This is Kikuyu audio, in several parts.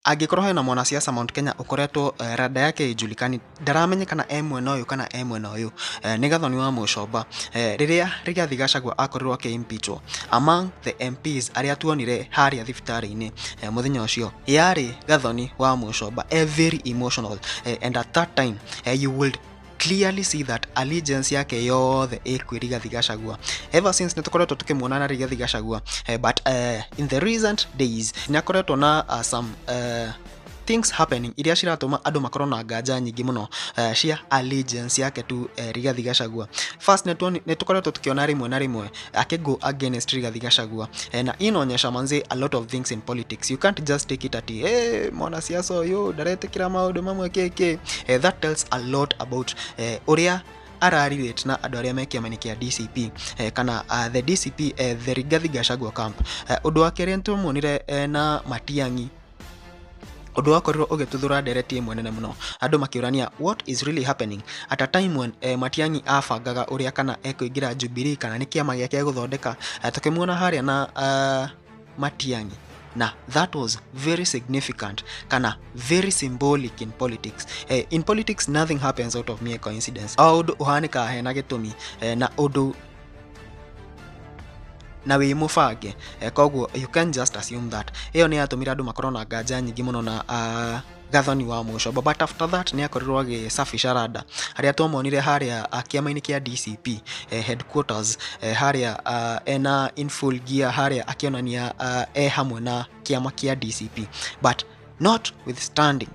Angĩkorwo hena mwanasiasa Mount Kenya ũkoretwo rada yake ijulikani, ndaramenyekana e mwena ũyũ kana e mwena ũyũ, nĩ Gathoni wa Mũcomba. Rĩrĩa Rigathi Gachagua akorirwo akĩ-impeachwo, among the MPs arĩa tuonire harĩa thibitarĩ-inĩ mũthenya ũcio yarĩ Gathoni wa Mũcomba, e very emotional, and at that time you would clearly see that allegiance yake yothe ĩ kwĩ Rigathi Gachagua. Ever since nĩ tũkoretwo tũkĩmuona na Rigathi Gachagua, but in the recent days nĩ akoretwo na some things happening iria ciratũma andũ makorwo na nganja nyingĩ mũno cia allegiance yake tu Rigathi Gachagua. First, nĩ tũkoretwo tũkĩona rĩmwe na rĩmwe akĩgo against Rigathi Gachagua, na inaonyesha manze a lot of things in politics you can't just take it ati hey, mwanasiasa ũyũ ndaretĩkĩra maũndũ mamwe kĩkĩ. That tells a lot about ũrĩa ararelate na andũ arĩa me kĩama-inĩ kĩa DCP, kana the DCP, the Rigathi Gachagua camp. Ũndũ wa kerĩ, nĩtũmuonire na Matiang'i, ũndũ wakorirwo ũgĩtuthũra ndereti ĩmwe nene mũno, andũ makĩũrania what is really happening at a time when Matiang'i abangaga ũrĩa kana ekũingĩra Jubilee kana nĩ kĩama gĩake gũthondeka. Tũkĩmuona harĩa na Matiang'i, na that was very significant kana very symbolic in politics. In politics nothing happens out of mere coincidence. O ũndũ ũhanĩkaga hena gĩtũmi, na ũndũ na wĩ mũbange. Koguo you can just assume that ĩyo nĩ yatũmire andũ makorwo na nganja nyingĩ mũno na Gathoni wa Mũcomba. But after that nĩ akorirwo agĩsafisha rada harĩa twamuonire harĩa kĩama-inĩ kĩa DCP headquarters, harĩa ena in full gear, harĩa akĩonania e hamwe na kĩama kĩa DCP. But notwithstanding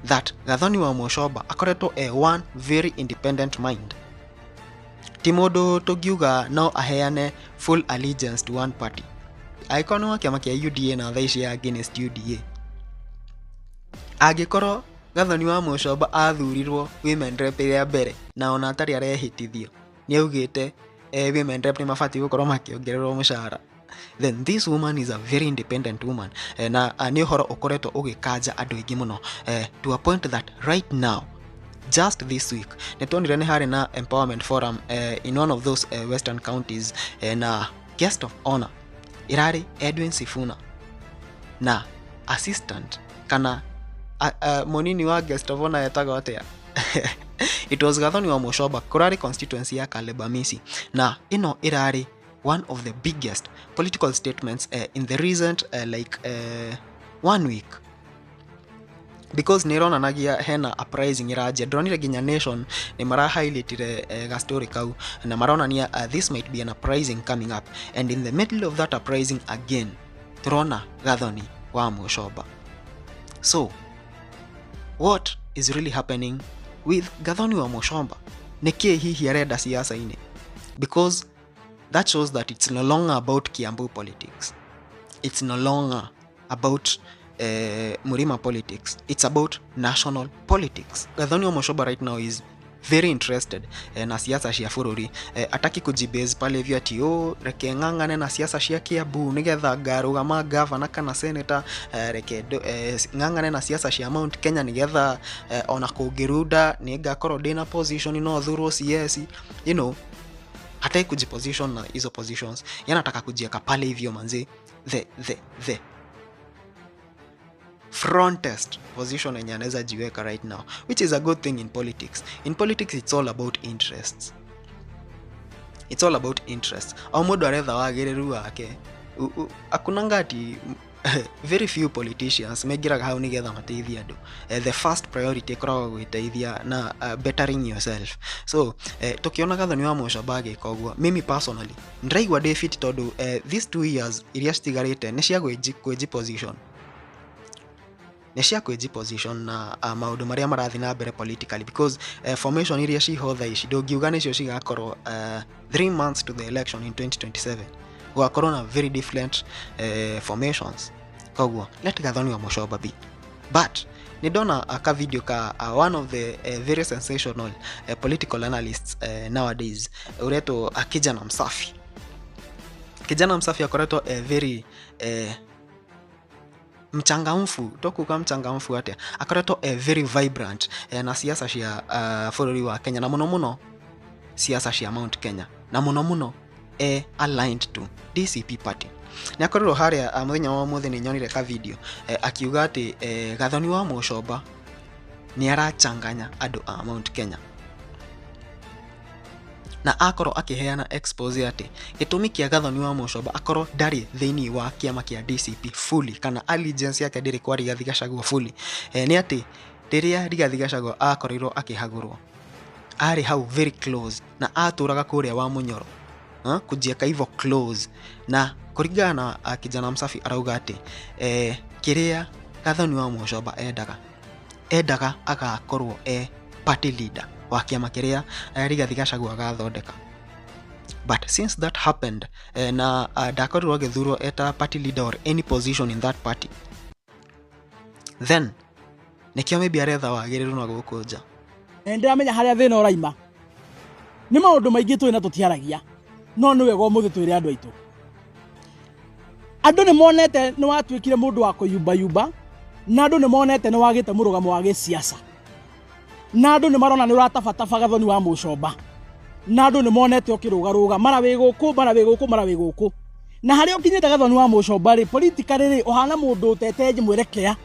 that, Gathoni wa Mũcomba akoretwo e one very independent mind, ti mũndũ tũngiuga no aheane full allegiance to one party. Angĩkorwo nĩ wa kĩama kĩa UDA na thaa ici against UDA, angĩkorwo Gathoni wa Mũcomba athurirwo women rep ĩrĩa mbere na ona atarĩ arehĩtithio nĩ augĩte women rep nĩ mabatiĩ gũkorwo makĩongererwo mũcara, then this woman is a very independent woman. Na nĩ ũhoro ũkoretwo ũgĩkanja andũ aingĩ mũno, to a point that right now, just this week, nĩ tuonire nĩ harĩ na empowerment forum in one of those western counties, na guest of honor ĩrarĩ Edwin Sifuna, na assistant kana mũnini wa guest of honor etagwo atĩa? It was Gathoni wa Mũcomba. Kũrarĩ constituency ya Caleb Amisi, na ĩno ĩrarĩ one of the biggest political statements in the recent like one week, because nä ĩronanagia hena uprising ĩranjia. Ndĩronire nginya Nation nĩ mara highlightire gastori kau na maronania this might be an uprising coming up, and in the middle of that uprising again tũrona Gathoni wa Mũcomba. So what is really happening with Gathoni wa Mũcomba? Nĩ kĩĩ hihi arenda siasa-inĩ? Because that shows that it's no longer about Kiambu politics, it's no longer about Murima politics, it's about national politics. Gathoni wa Mũcomba right now is very interested na siasa cia bũrũri. Ataki kujibase pale hivyo ati, "Oh, reke ng'ang'ane na siasa cia Kiambu nigetha ngarũgama gavana kana senator, reke ng'ang'ane na siasa cia Mount Kenya nigetha ona kũngĩrunda nĩ ngakorwo ndĩna position no thurwo CS." Hataki kujiposition na hizo positions, yanataka kujieka pale hivyo manzi the frontest position yenye anaweza jiweka right now, which is a good thing in politics. In politics it's all about interests, it's all about interests. O mũndũ aretha wagĩrĩru wake. Hakunanga ati very few politicians maingĩraga hau nĩgetha mateithie andũ. The first priority ĩkoragwo gwĩteithia na bettering yourself. So tũkĩona Gathoni wa Mũcomba agĩka ũguo, mimi personally ndĩraigua ndĩ fit, tondũ these 2 years iria citigarĩte nĩ cia gwĩji position, nĩ cia kwĩji position na maũndũ marĩa marathiĩ na mbere politically, because formation iria ciho thaa ici ndũngiuga nĩcio cigakorwo 3 months to the election in 2027. Gũgakorwo na very different formations. Koguo let Gathoni wa Mũcomba be. But nĩ ndona ka video ka one of the very sensational political analysts nowadays, ũretwo Kijana Msafi. Kijana Msafi akoretwo very mchangamfu, tokuga mchangamfu atia, akoretwo very vibrant na siasa cia bũrũri wa Kenya, na mũno mũno siasa cia Mount Kenya, na mũno mũno aligned to DCP party. Nĩ akorirwo harĩa mũthenya wa ũmũthĩ nĩ nyonire ka video akiuga atĩ Gathoni wa Mũcomba nĩ arachanganya andũ a Mount Kenya na akorwo akĩheana expose atĩ gĩtũmi kĩa Gathoni wa Mũcomba akorwo ndarĩ thĩinĩ wa kĩama kĩa DCP fully kana allegiance yake ndĩrĩ kwa Rigathi Gachagua fully, nĩ atĩ rĩrĩa Rigathi Gachagua akorirwo akĩhagũrwo arĩ hau very close na atũraga kũrĩa wa Mũnyoro, kujieka hivyo close. Na kũringana na Kijana Msafi arauga atĩ kĩrĩa Gathoni wa Mũcomba endaga agakorwo e party leader wa kĩama kĩrĩa Rigathi Gachagua agathondeka. But since that happened, na ndakorirwo agĩthurwo eta party leader or any position in that party, then nĩkĩo maybe aretha wagĩrĩru na gũkũ nja. Na nĩndĩramenya harĩa thĩna ũraima. Nĩ maũndũ maingĩ tũĩ na tũtiaragia, no nĩ wega ũmũthĩ twĩre andũ aitũ. Andũ nĩ monete nĩ watuĩkire mũndũ wa kũyumbayumba, na andũ nĩ monete nĩ wagĩte mũrũgamo wa gĩsiasa, na andũ nĩ marona nĩ ũratabataba Gathoni wa Mũcomba, na andũ nĩ monete ũkĩrũgarũga mara wĩ gũkũ, mara wĩ gũkũ, mara wĩ gũkũ. Na harĩa ũkinyĩte Gathoni wa Mũcomba rĩ, politically rĩ, ũhana mũndũ ũtete mwerekea,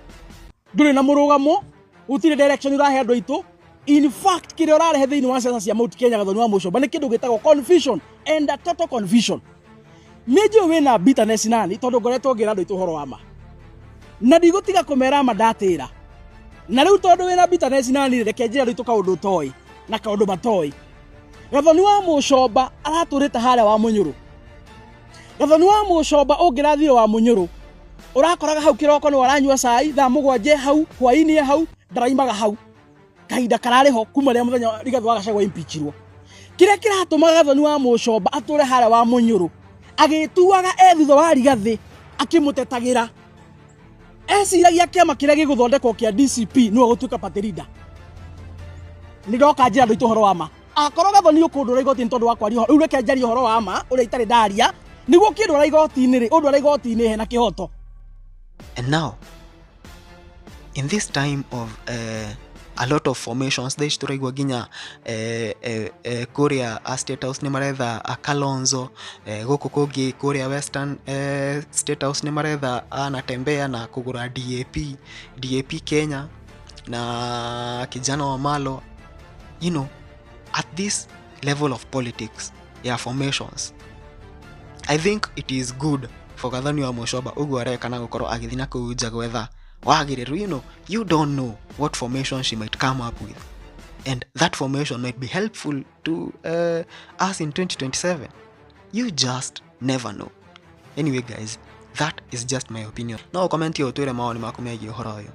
ndũrĩ na mũrũgamo, gũtirĩ direction ũrahe andũ aitũ. In fact, kĩrĩa ũrarehe thĩinĩ wa siasa cia Mount Kenya, Gathoni wa Mũcomba, nĩ kĩndũ gĩtagwo confusion and a total confusion. Nĩ njũĩ wĩna bitterness nani, tondũ ngoretwo ngĩra andũ aitũ ũhoro wa ma na ndigũtiga kũmera ma ndatĩra. Na rĩu tondũ wĩna bitterness nani, reke njĩre andũ aitũ kaũndũ ũtoĩ na kaũndũ matoĩ. Gathoni wa Mũcomba aratũrĩte harĩa wa Mũnyũrũ. Gathoni wa Mũcomba ũngĩrathire wa Mũnyũrũ, ũrakoraga hau kĩroko nĩ aranyua cai, thaa 7 hau, hwaĩ-inĩ hau, ndaraimaga hau kahinda kararĩ ho kuma rĩrĩa mũthenya Rigathi wa Gachagua impeachirwo. Kĩrĩa kĩratũmaga Gathoni wa Mũcomba atũre harĩa wa Mũnyũrũ agĩtuaga e thutha wa Rigathi akĩmũtetagĩra, eciragia kĩama kĩrĩa gĩgũthondekwo kĩa DCP nĩwe gũtuĩka party leader. Nĩ ndoka njĩra andũ aitũ ũhoro wa ma. Akorwo Gathoni ũkũndwara igoti-inĩ tondũ wa kwaria ũhoro rĩu, reke njarie ũhoro wa ma ũrĩa itarĩ ndaria, nĩguo ũkĩndwara igoti-inĩ rĩ, ũndwara igoti-inĩ hena kĩhoto. And now, in this time of a lot of formations, thaa ici tũraigua nginya kũrĩa State House nĩ maretha Kalonzo, gũkũ kũngĩ kũrĩa Western State House nĩ maretha Natembeya na kũgũra DAP, DAP Kenya na Kijana wa Malo. At this level of politics ya formations, I think it is good for Gathoni wa Mũcomba ũguo areka na gũkorwo agĩthiĩ na kũu nja gwetha wagĩrĩru. You don't know what formation she might come up with, and that formation might be helpful to us in 2027. You just never know. Anyway guys, that is just my opinion. No comment ũtwĩre mawoni maku megiĩ ũhoro ũyũ.